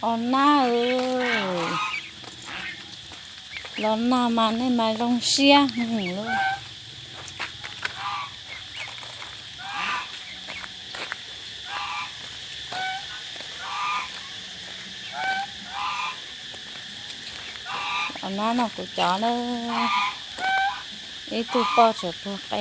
Os nab, los nag mas nej mas zoo siab lub. Os nab no kuv cov na, ib tug poj tseem puag qe.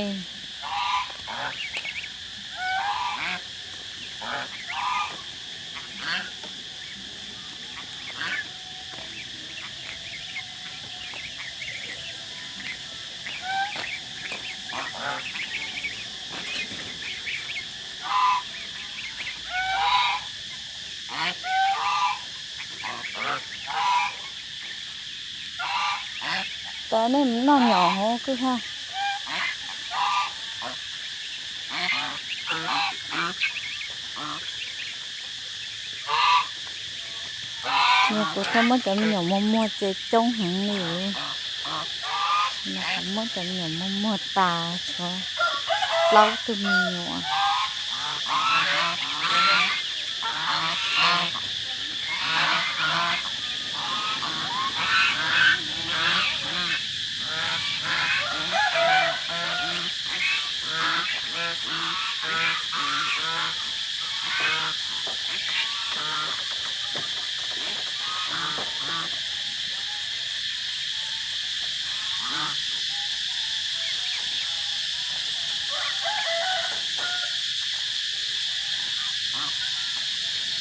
Tab nej mus noj nyom hauv kwj ha. Yog kuv tau muab cov me nyuam muag muag ces coob heev li. Kuv muab cov me nyuam muag muag tas tshuav plaub tug me nyuam.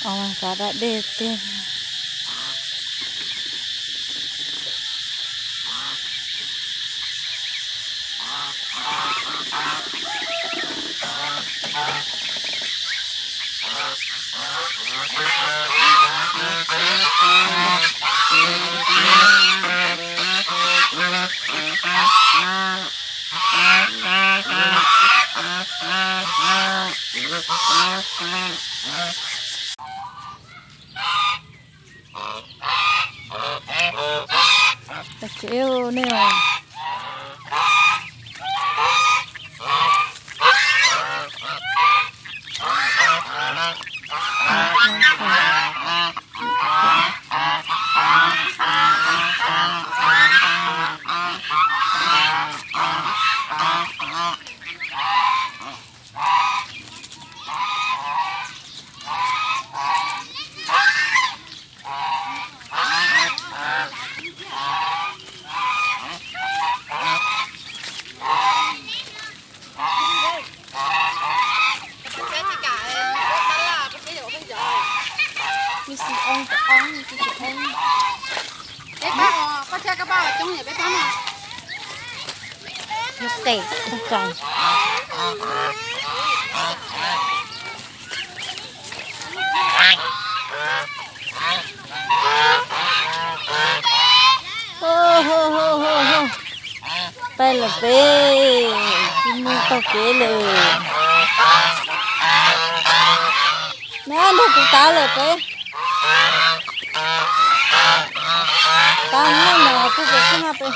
Os, xav da dej tiag. Tsev nej os. Lub qe, lub qe. Peb lawm peb, tsis mus taug kev lawm. Nab, nrog kuv tav lawm peb. Tav noj mov pub peb xwb na peb.